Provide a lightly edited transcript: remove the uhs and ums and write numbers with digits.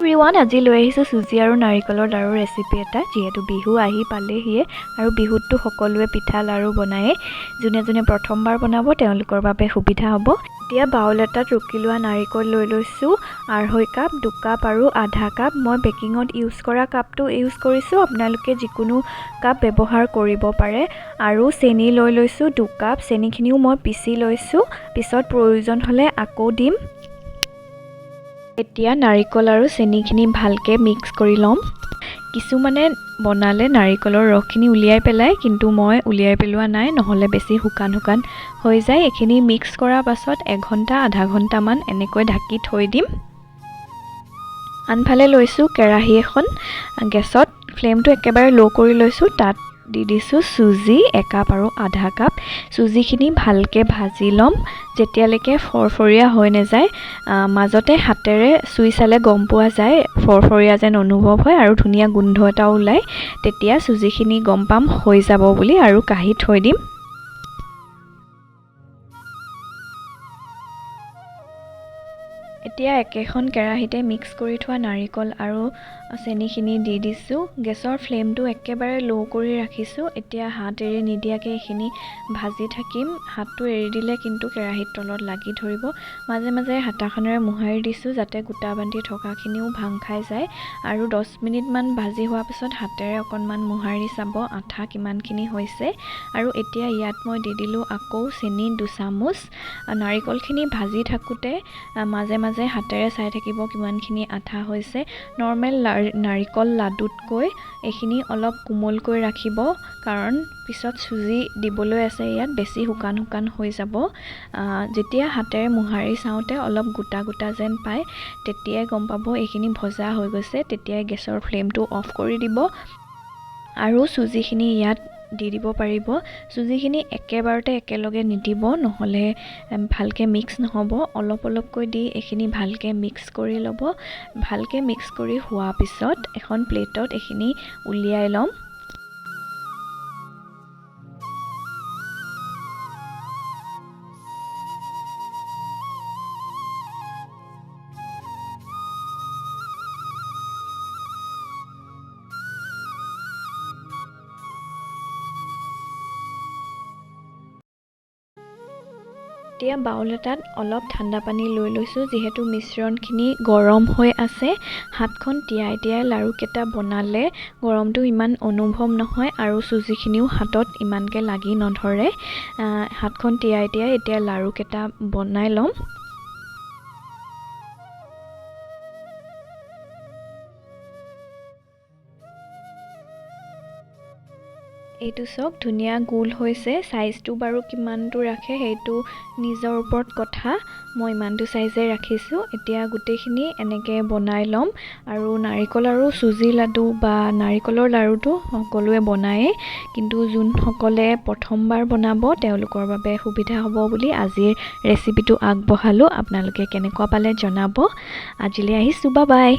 Everyone, আজি লৈ আহিছোঁ চুজি আৰু নাৰিকলৰ লাড়ুৰ ৰেচিপি এটা। যিহেতু বিহু আহি পালেহিয়ে আৰু বিহুততো সকলোৱে পিঠা লাড়ু বনায়ে, যোনে যোনে প্ৰথমবাৰ বনাব তেওঁলোকৰ বাবে সুবিধা হ'ব। এতিয়া বাউল এটাত ৰুকি লোৱা নাৰিকল লৈ লৈছোঁ 2.5 কাপ, 2 কাপ আৰু আধা কাপ। মই বেকিঙত ইউজ কৰা কাপটো ইউজ কৰিছোঁ, আপোনালোকে যিকোনো কাপ ব্যৱহাৰ কৰিব পাৰে। আৰু চেনি লৈ লৈছোঁ 2 কাপ, চেনিখিনিও মই পিচি লৈছোঁ, পিছত প্ৰয়োজন হ'লে আকৌ দিম। এতিয়া নাৰিকল আৰু চেনিখিনি ভালকৈ মিক্স কৰি ল'ম। কিছুমানে বনালে নাৰিকলৰ ৰসখিনি উলিয়াই পেলায়, কিন্তু মই উলিয়াই পেলোৱা নাই, নহ'লে বেছি শুকান শুকান হৈ যায়। এইখিনি মিক্স কৰাৰ পাছত এঘণ্টা আধা ঘণ্টামান এনেকৈ ঢাকি থৈ দিম। আনফালে লৈছোঁ কেৰাহী এখন, গেছত ফ্লেমটো একেবাৰে ল' কৰি লৈছোঁ। তাত দি দিছোঁ চুজি 1 কাপ আৰু আধা কাপ। চুজিখিনি ভালকৈ ভাজি ল'ম যেতিয়ালৈকে ফৰফৰীয়া হৈ নাযায়। মাজতে হাতেৰে চুই চালে গম পোৱা যায় ফৰফৰীয়া যেন অনুভৱ হয় আৰু ধুনীয়া গোন্ধ এটাও ওলায়। তেতিয়া চুজিখিনি গম পাম হৈ যাব বুলি আৰু কাঢ়ি থৈ দিম। এতিয়া একেখন কেৰাহীতে মিক্স কৰি থোৱা নাৰিকল আৰু চেনিখিনি দি দিছোঁ। গেছৰ ফ্লেমটো একেবাৰে ল' কৰি ৰাখিছোঁ। এতিয়া হাত এৰি নিদিয়াকৈ এইখিনি ভাজি থাকিম। হাতটো এৰি দিলে কিন্তু কেৰাহীৰ তলত লাগি ধৰিব। মাজে মাজে হাতাখনেৰে মোহাৰি দিছোঁ যাতে গোটা বান্ধি থকাখিনিও ভাং খাই যায়। আৰু 10 মিনিটমান ভাজি হোৱাৰ পিছত হাতেৰে অকণমান মোহাৰি চাব আঠা কিমানখিনি হৈছে। আৰু এতিয়া ইয়াত মই দি দিলোঁ আকৌ চেনি 2 চামুচ। নাৰিকলখিনি ভাজি থাকোঁতে মাজে মাজে হাতেৰে চাই থাকিব কিমানখিনি আঠা হৈছে। নৰ্মেল নাৰিকল লাডুতকৈ এইখিনি অলপ কোমলকৈ ৰাখিব, কাৰণ পিছত চুজি দিবলৈ আছে, ইয়াত বেছি শুকান শুকান হৈ যাব। যেতিয়া হাতেৰে মোহাৰি চাওঁতে অলপ গোটা গোটা যেন পায় তেতিয়াই গম পাব এইখিনি ভজা হৈ গৈছে। তেতিয়াই গেছৰ ফ্লেমটো অফ কৰি দিব আৰু চুজিখিনি ইয়াত দি দিব পাৰিব। চুজিখিনি একেবাৰতে একেলগে নিদিব, নহ'লে ভালকৈ মিক্স নহ'ব। অলপ অলপকৈ দি এইখিনি ভালকৈ মিক্স কৰি ল'ব। ভালকৈ মিক্স কৰি হোৱাৰ পিছত এখন প্লেটত এইখিনি উলিয়াই ল'ম। এতিয়া বাউল এটাত অলপ ঠাণ্ডা পানী লৈ লৈছোঁ, যিহেতু মিশ্ৰণখিনি গৰম হৈ আছে। হাতখন তিয়াই তিয়াই লাড়ুকেইটা বনালে গৰমটো ইমান অনুভৱ নহয় আৰু চুজিখিনিও হাতত ইমানকৈ লাগি নধৰে। হাতখন তিয়াই তিয়াই এতিয়া লাড়ুকেইটা বনাই ল'ম। এইটো চাওক ধুনীয়া গোল হৈছে। চাইজটো বাৰু কিমানটো ৰাখে সেইটো নিজৰ ওপৰত কথা, মই ইমানটো চাইজে ৰাখিছোঁ। এতিয়া গোটেইখিনি এনেকৈ বনাই ল'ম। আৰু নাৰিকল আৰু চুজি লাডু বা নাৰিকলৰ লাড়ুটো সকলোৱে বনায়েই, কিন্তু যোনসকলে প্ৰথমবাৰ বনাব তেওঁলোকৰ বাবে সুবিধা হ'ব বুলি আজিৰ ৰেচিপিটো আগবঢ়ালোঁ। আপোনালোকে কেনেকুৱা পালে জনাব। আজিলৈ আহিছোঁ, বাই বাই।